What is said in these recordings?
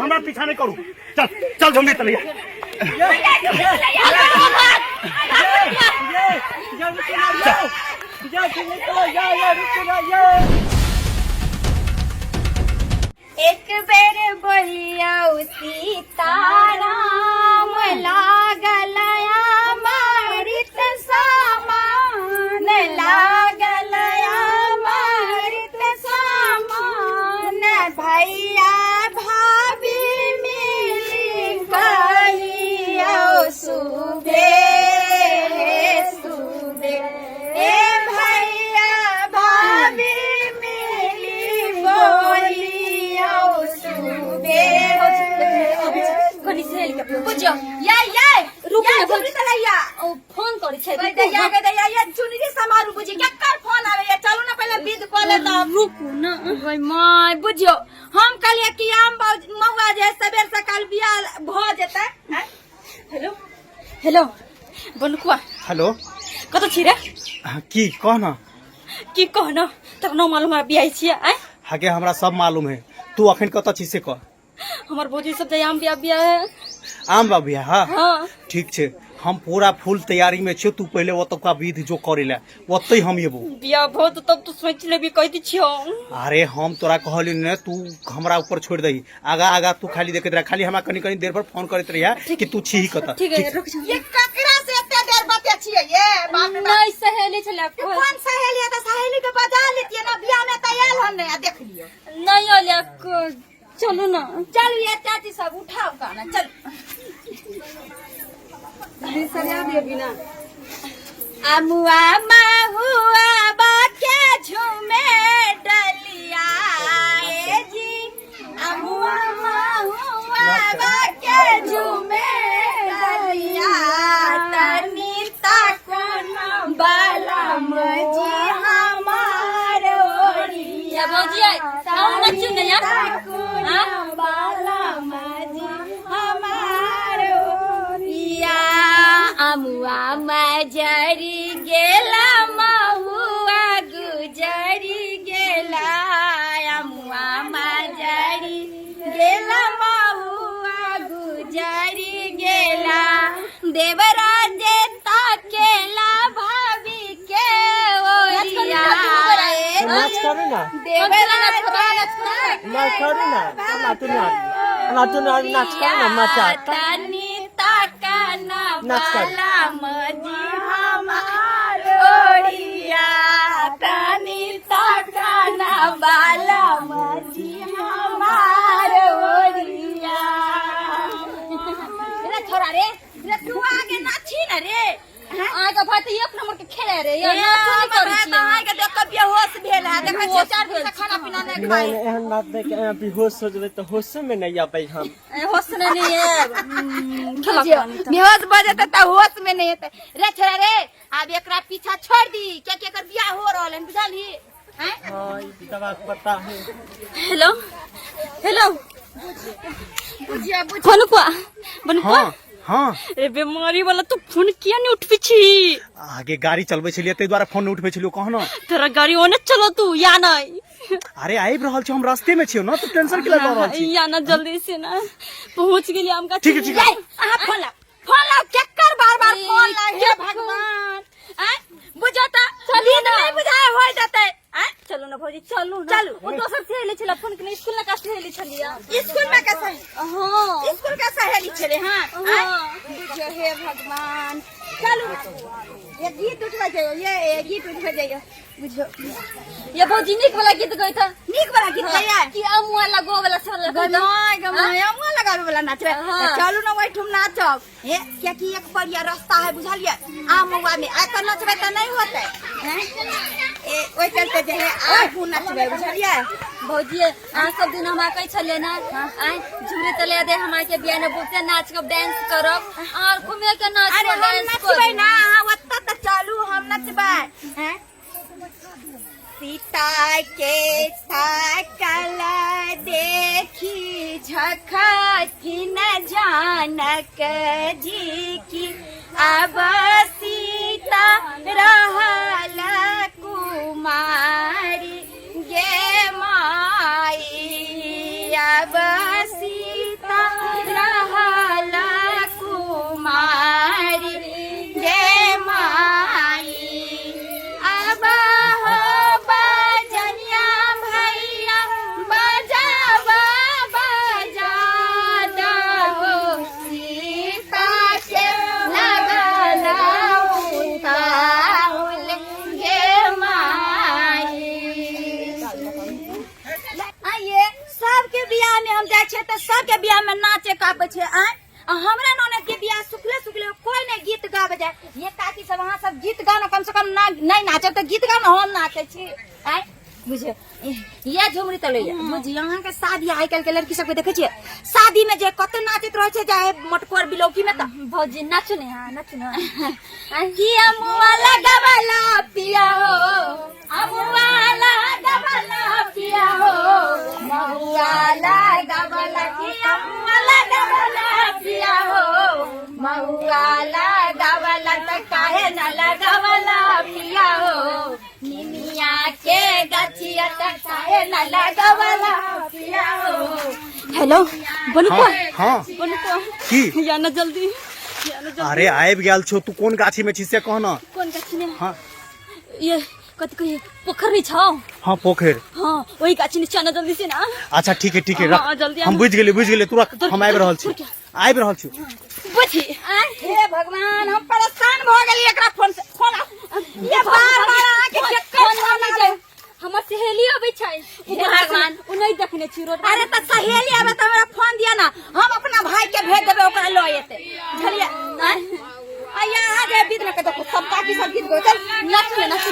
हमरा पीछा नहीं करू। चल चल झुमरी तलैया। एक बेर बोलियौ सीताराम, लागल अमृत समान, लागल अमृत समान। भैया भाभी मिली कहियौ सुबे सुबे, ए भैया भाभी मिली बोलियौ सुबे। कनी सहेली के बुझियो या या रुकू या ने झुमरी तलैया। ओ फोन करै छै। गई दैया, गई दैया, ये चुनरी समारू बुझी केकर फोन आवे या? चलू ना, पहले विध कऽ ले तब। रुकू ना। गई my, बुझियो हम कहलिए कि आम मौआ जे सबेर सकाल बियाह भऽ जेतै, हैं? हेलो हेलो बनकुआ। हेलो। कतऽ छी रे? हाँ, की कह ना। की कह ना, तक न मालूम हमरा बियाह छियै आय? हगे, हमरा सब मालूम है। तू अखन कतऽ छी से कह। हमर भौजी सब जाय आम बियाह बियाह है। आम बा बियाह? हाँ। हाँ। ठीक छै, हम पूरा फुल तैयारी में छियो। तू पहले ओतुका विध जो करे ला, ओतै हम एबो। बियाह भऽ तऽ तब तू सोचि लेबी, कहि दै छियौ। अरे हम तोरा कहली ने, तू हमरा ऊपर छोड़ दही। आगा आगा तू खाली देखैत रह, खाली हमरा कनी कनी देर पर फोन करैत रहिया कि तू छी कतऽ। ठीक है, रुक जा। ये ककरा से एते देर बतिया छियै ये? बाप रे बाप। नहीं, सहेली छलै। कोन सहेली है? तऽ सहेली के बजा लेतियै ना, बियाह में तऽ आयल हन ने, आ देख लियौ। नहीं आयल, चलू ना। चलू ये चाची सब, उठाओ काना, चल। अमुआ महुआ बाके झूमे डलिया ए जी, अमुआ महुआ बाके झूमे डलिया, तनी ताकोन बालम जी हमार ओरिया। या भौजी आइ, अहूँ नचू ने यार। हाँ? बालम जी हमार ओरिया, अमुआ मजरी गेला महुआ गुजरी गेला, अमुआ मजरी गेला महुआ गुजरी गेला, देवराजे ताकेला भाभी के ओरिया। नाच करू ना। देवराजे नाच करू ना, नाचू ना, नाचू ना, नाच करू ना, मचा। तनी ताकना नाच कर। बालम जी हमार ओरिया, तनी ताकना बालम जी हमार ओरिया। रे छोरा रे, रे तू आगे नाची ना रे। अहाँके भाई तऽ एक नंबर के खेले रे यार। ए, नाचो नहि हमर करै भाय तऽ छियै। अहाँके देख कऽ बेहोश भेल है। देखै छियै, 4 दिन से खाना पीना नहि नहीं खाइ। नहीं, एहन बात नहीं कि अहाँ बेहोश हो जेबै तऽ होशे में नहीं अबै हम। ए, होश नहि नहि आयब। खेलक बुझियौ, कनी तऽ। बेहोश भऽ जेतै तऽ होश में नहि एतै। रे छोरा रे, आब एकरा पीछा छोड़ दी, कियाकि एकर बियाह हो रहल है, बुझलही हैं? हाँ, ई तऽ बात पता है। Hello hello. बुझियौ, बुझियौ। बनकुआ, बनकुआ। हाँ हाँ। ए बीमारी वाला, तू फोन किया नहीं उठबै छी? आगे गाड़ी चलबै छलियै, ताहि दुआरे फोन नहि उठबै छलियै। कह ना। तोरा गाड़ी ओने चलो तू या नहीं? अरे आबि रहल छी, हम रास्ते में छियौ ना, तू टेंशन की लऽ रहल छी? या ना, जल्दी से ना पहुंच गेली हम। ठीक है, ठीक है। ए, अहाँ फोन लाउ, फोन लाउ। केकर बार बार फोन लाउ? हे भगवान, आँय बुझो तऽ नींद नहि बुझाय होय देतै, आँय? चलू ना भौजी, चलू ना। चलू। ओ दोसर सहेली छलै फोन केने, स्कूल में का सहेली छलियै। स्कूल में के सहेली? हाँ। स्कूल के सहेली छलै? हाँ। आँय? हाँ। बुझियौ, हे भगवान, चलू, ये गीत उठबै जइयौ, ये गीत उठबै जइयौ, बुझियौ। ये भौजी नीक वाला गीत गैत। नीक वाला गीत गैया। कि अमुआ लगो वाला सब लगो। गमाय गमाय, अमुआ लगाबे वाला नाचबै? हाँ। चलू ना, ओहिठाम नाचब हे, कियाकि एक बढ़िया रास्ता है, बुझलियै? आम उआ में आ तऽ नचबै तऽ नहि होतै हैं? ए ओहि चलते जे है आगू नचबै, बुझलियै? भौजी, अहाँ सब दिन हमरा कहै छलियै ना, आय झुमरी तले दे हमरा के बियाह में बहुते नाच के डांस करब और घूमे के नाच। अरे हम डांस नचबै ना, अहाँ ओतऽ तऽ चलू, हम नचबै हैं? सीता के सकल देखी झखथिन जानक जी की, अब सीता रहल कुमारी गे माई, अब सीता में नाचे कापे छै आय आ हमरा ननद के बियाह सुखले सुखले कोई नहीं गीत गावे जाए। ये काकी सब अहाँ सब गीत गाओ ना, कम से कम ना नहीं नाचे तो गीत गाओ ना, हम नाचे छी। आय बुझे ये झुमरी तलैया बुझी अहाँ के शादी आइ काल्हि के लड़की सबके देखै छियै शादी में जे कते नाचैत रहै छै चाहे मटकोर बिलौकी में त भौजी नाचू ने, हाँ नाचू ने। कि अमुआ लगवला पिया हो, अमुआ लगवला पिया हो, महुआ लगवला, कि अमुआ लगवला पिया हो, महुआ लगवला त काहे न लगवला पिया हो, निमिया के गछिया त काहे न लगवला पिया हो। हेलो बोलू हाँ, को हाँ। बोलू को की या ना जल्दी, या ना जल्दी। अरे आबि गेल छौ, तू कोन गाछी में छी से कह ना। कोन गाछी में? हाँ। ये कथी कहिए पोखर नहीं छौ? हाँ पोखर। हाँ वही गाछी नीचे आना जल्दी से ना। अच्छा ठीक है ठीक है, रख। हाँ, जल्दी हम आना। बुझि गेली, बुझि गेली, तू रख, तोर हम आबि रहल छी, तोर क्या? आबि रहल छी। बुझी। हे भगवान, हम परेशान भ गेली एकरा फोन से। फोन आ। ये बार बार अहाँके फोन केकर फोन फोन आबै आबै? छै। हमर सहेली अबै छै। हे भगवान। ओ नहि देखने छी रोड। अरे त सहेली आबै त हमरा फोन दिया ना, हम अपना भाई के भेज देबै, ओकरा लऽ एतै। बुझलियै? आँय? आ यहाँ जे बीत न के देखो सब काकी सब गीत गाबै। चल नाचू ने, नाचू।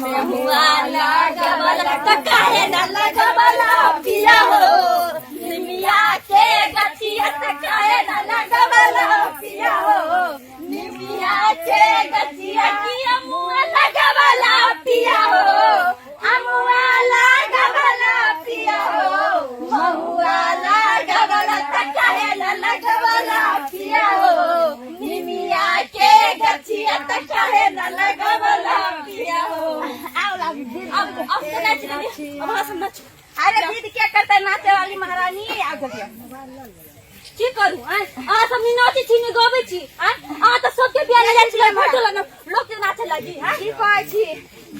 महुआ लगवला त काहे न लगवला पिया हो, निमिया के गछिया त काहे न लगवला पिया हो, निमिया के गछिया की अमुआ लगवला पिया हो, अमुआ लगवला पिया हो, महुआ लगवला त काहे न लगवला पिया हो, निमिया के गछिया त काहे न लगवला पिया हो। आओ लागी दीदी। अब तो नाच लेली, अब अहाँ सब नाचू। अरे दीदी क्या करता है नाचे वाली महारानी? आओ जल्दी। की करू? आँय? अहाँ सब नि नाचै छी नि गबै छी। आँय? अहाँ तऽ सबके बियाह लए जाइ छी, फोटो लग लोक के नाचे लागी। आँय? की कहै छी,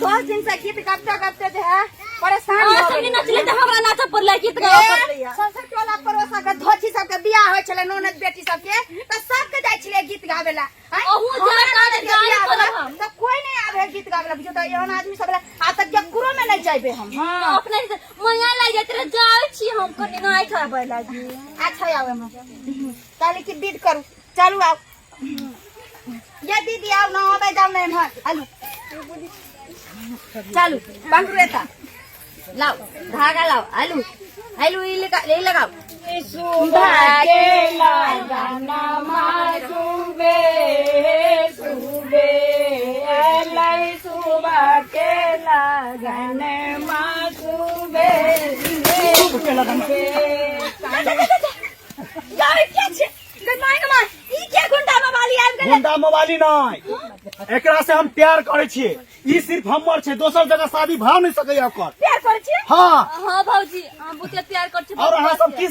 10 दिन से गीत गाबते गाबते जे है परेशान अहाँ भऽ सब नि गेलियै। नाचले तऽ हमरा नाचऽ पड़लै, गीत गाबऽ पड़लै। सौंसे टोला पड़ोसा के धोती सबके बियाह होइ छलै, ननद बेटी सबके तऽ सबके जाइ छलै गीत गाबै ला। आँय? अहूँ जा हमरा काज ननद के गाड़ी बियाह करब भेलै, हम। तऽ कोइ नहि आबै गीत गाबै ला, बुझियौ तऽ एहन आदमी सब ला आ तऽ केकरो में नहि जैबै हम। हाँ। अपने से मैया लागि जाइत रहे, जाइ छी हम कनि नाय खाबै लागी। अच्छा आउ एम्हर। कहली कि विध करू, चलू आउ। ये दीदी आउ ना, आबै जाउ ना एम्हर। आलू चलू पकड़ू एतऽ, लाओ धागा लाओ, आलू आलू ई लगा, ई लगाओ। यार के छै गई my गे my, ई के गुंडा मवाली आबि गेलै? गुंडा मवाली नहि, एकरा से हम प्यार करै छियै, ई सिर्फ हमर छै, दोसर जगह शादी भऽ नहि सकैया ओकर। प्यार करै छियै? हाँ। हाँ भौजी, हम बहुते प्यार करै छी। और अहाँ सब की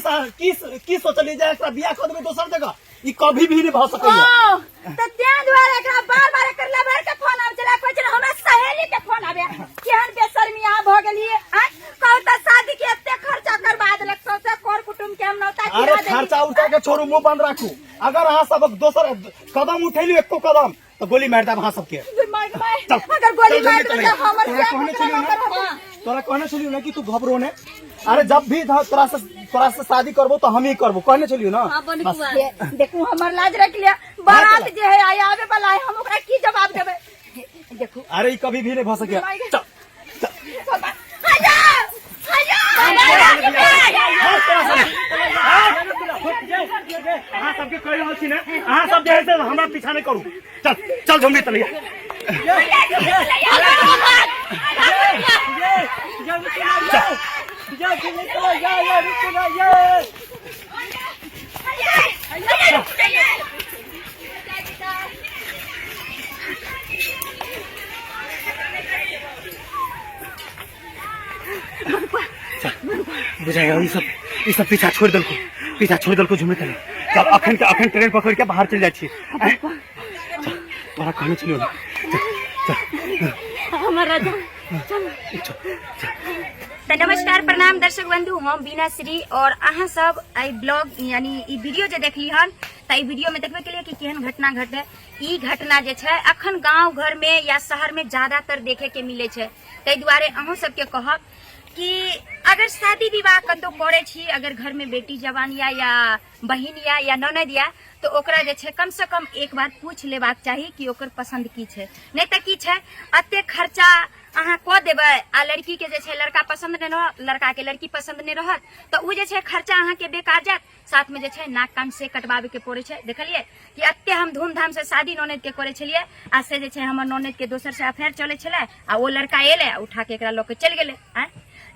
की सोचलियै जे एकरा बियाह कऽ देबै दोसर जगह? ई कभी भी नहि भऽ सकैया। ओ, तऽ तें दुआरे एकरा बार बार एकर लवर के फोन आबै छलै, कहै छलै हमरा सहेली के फोन आबै। केहन बेशर्मी अहाँ भऽ गेलियै? आँय? कहू तऽ शादी के एते खर्चा करबा देलक, सौंसे कर कुटुम्ब के हम नौता अरे गिरा देली। खर्चा उर्चा के छोड़ू, मुंह बंद राखू। अगर अहाँ सब दोसर कदम उठेलियै, एको कदम, तऽ गोली मारि देब अहाँ सबके। मार चल, अगर गोली चल, मार जल्दी देबै तऽ हमर तोरा जान कहने खतरा छलियौ ना? रहत। तोरा कहने छलियौ ना कि तू घबरो ने? अरे जब भी तोरा से शादी करबो तो हम ही करबो, कहने छलियौ ना? हाँ, बन बस। कुआ। ये, देखू हमर लाज रख लिया, बारात जे है आइ आबे वाला है, हम ओकरा की जवाब देबै? देखू। अरे ई कभी भी नहीं भऽ सकैया। चल, चल। हया हया अहाँ सबके कहि रहल छी ने, अहाँ सब जे है से हमरा पीछा नहि करू। चल चल झुमरी तलैया। बुझाइया ई सब पीछा छोड़ि देलको, पीछा छोड़ि देलको झुमरी तलैया। चल अखन के अखन ट्रेन पकड़ के बाहर चलि जाइ छी। चल, तोरा कहने छलियौ ने? चल, चल। हमर राजा। तऽ नमस्कार प्रणाम दर्शक बंधु, हम बीना श्री और अहाँ सब एहि ब्लॉग यानी ई वीडियो जे देखली हन, तऽ ई वीडियो में देखबे के लिए कि केहन घटना घटले। ई घटना जे छै अखन गांव घर में या शहर में ज्यादातर देखे के मिले छै। ताहि दुआरे अहूँ सबके कहब कि अगर शादी विवाह कतौ करै छी, अगर घर में बेटी जवान या बहिन या ननद या, तऽ ओकरा जे छै कम से कम एक बार पूछ लेबाक चाही कि ओकर पसंद की छै। नहि तऽ की छै, एते खर्चा अहाँ कऽ देबै आ लड़की के जे छै लड़का पसंद नहि रहत, लड़का के लड़की पसंद नहि रहत, तऽ ओ जे छै खर्चा अहाँ के बेकार जायत। साथ में जे छै नाक कान से कटवाबे के पड़ै छै। देखलियै कि एते हम धूमधाम से शादी ननद के करै छलियै आ से जे छै हमर ननद के दोसर से अफेयर चलै छलै आ ओ लड़का एलै आ उठा के एकरा लऽ के चलि गेलै। आँय,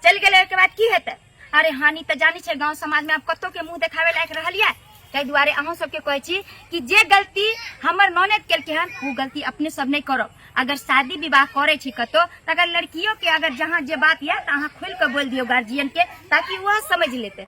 चलि गेलै, ओहिके बाद की हेतै? अरे हानि तऽ जानै छै, गाँव समाज में आब कतौ के मुंह देखावे लायक रहल ये। ताहि दुआरे अहूँ सबके कहै छी कि जे गलती हमर ननद केलकै हन, ओ गलती अपने सब नहि करब। अगर शादी विवाह करै छी कतौ, तऽ अगर लड़कियों के अगर जहाँ जे बात यऽ, तऽ अहाँ खोलि कऽ बोलि दियौ गार्जियन के, ताकि वह समझ लेतै।